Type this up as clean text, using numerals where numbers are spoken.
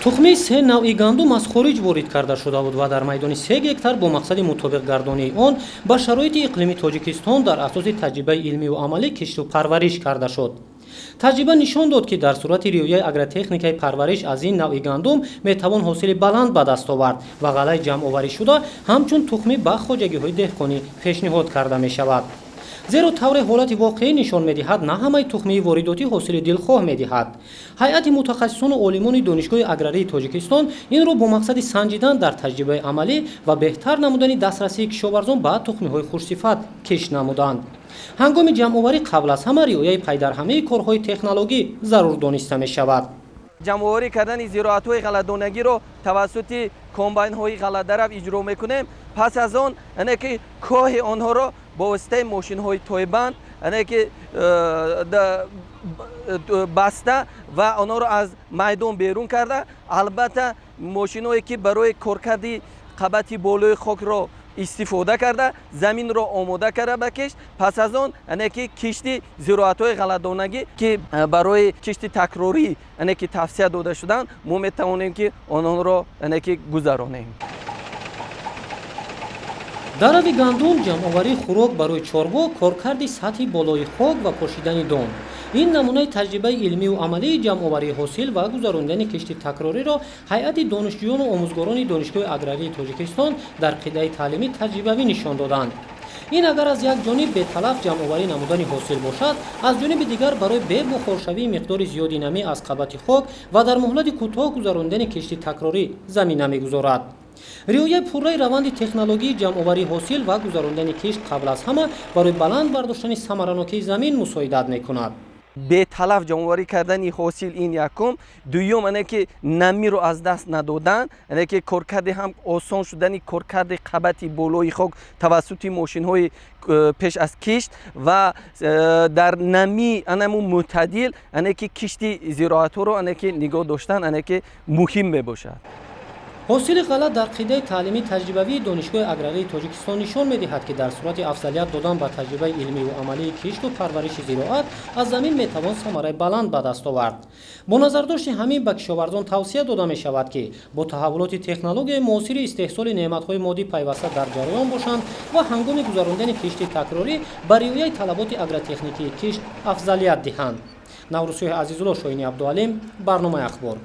Тухмии се навъи гандум аз хориҷ ворид карда шуда буд ва дар майдони 3 гектар бо мақсади мутобиқгардонии он ба шароити иқлими Тоҷикистон дар асоси таҷрибаи илмиву амалӣ кишту парвариш карда шуд. Таҷриба нишон дод, ки дар сурати риояи агротехникаи парвариш аз ин навъи гандум метавон ҳосили баланд ба даст овард ва ғаллаи ҷамъоварӣшуда ҳамчун тухмӣ ба хоҷагиҳои деҳқонӣ пешниҳод карда мешавад. Зеро тавре ҳолати воқеӣ нишон медиҳад, на ҳамаи тухмии воридотӣ ҳосили дилхоҳ медиҳад. Ҳайати мутахассисону олимони Донишгоҳи аграрии Тоҷикистон инро бо мақсади санҷидан дар таҷрибаи амалӣ ва беҳтар намудани дастрасии кишоварзон ба тухмиҳои хушсифат кишт намуданд. Ҳангоми ҷамъоварӣ қабл аз ҳама риояи пайдарҳамии корҳои технологӣ зарур дониста мешавад. Ҷамъоварӣ кардани зироатҳои ғалладонагиро тавассути комбайнҳои ғалладарав иҷро мекунем. Пас аз он, яъне ки коҳи онҳоро бо воситаи мошинҳои тойбанд, яъне ки баста ва онҳоро аз майдон берун карда, албатта, мошинҳое ки барои коркарди қабати болои хокро истифода карда, заминро омода карда ба кишт. Пас аз он, яъне ки кишти зироатҳои ғалладонагӣ, ки барои кишти такрорӣ, яъне ки тавсия дода шуданд, мо метавонем, ки онҳоро, яъне ки гузаронем. Дарави гандум, ҷамъоварии хӯрок барои чорво, коркарди сатҳи болои хок ва пошидани дон. Ин намунаи таҷрибаи илмиву амалии ҷамъоварии ҳосил ва гузаронидани кишти такрориро ҳайати донишҷӯёну омӯзгорони Донишгоҳи аграрии Тоҷикистон дар қитъаи таълимӣ таҷрибавӣ нишон доданд. Ин агар аз як ҷониб беталаф ҷамъоварӣ намудани ҳосил бошад, аз ҷониби дигар барои бебухоршавии миқдори зиёди намӣ аз қабати хок ва дар муҳлати кӯтоҳ гузаронидани кишти такрорӣ замина мегузорад. Риояи пурраи раванди технологии ҷамъоварии ҳосил ва гузаронидани кишт қабл аз ҳама барои баланд бардоштани самаранокии замин мусоидат мекунад. Беталаф ҷамъоварӣ кардани ҳосил, ин якум. Дуюм, ане ки намиро аз даст надодан, ане ки коркарди ҳам осон шудани коркарди қабати болои хок тавассути мошинҳои пеш аз кишт ва дар намӣ анаму мӯътадил, ане ки кишти зироатҳоро, ане ки нигоҳ доштан, ане ки муҳим мебошад. Ҳосили ғалла дар қитъаи таълимии таҷрибавии Донишгоҳи аграрии Тоҷикистон нишон медиҳад, ки дар сурати афзалият додан ба таҷрибаи илмиву амалии кишту парвариши зироат аз замин метавон самараи баланд ба даст овард. Бо назардошти ҳамин ба кишоварзон тавсия дода мешавад, ки бо таҳаввулоти технологияи муосири истеҳсоли неъматҳои моддӣ пайваста дар ҷараён бошанд ва ҳангоми гузаронидани кишти такрорӣ ба риояи талаботи агротехникии кишт афзалият диҳанд. Наврӯзшоҳи Азизулло, Шоҳини Абдуалим, барномаи «Ахбор».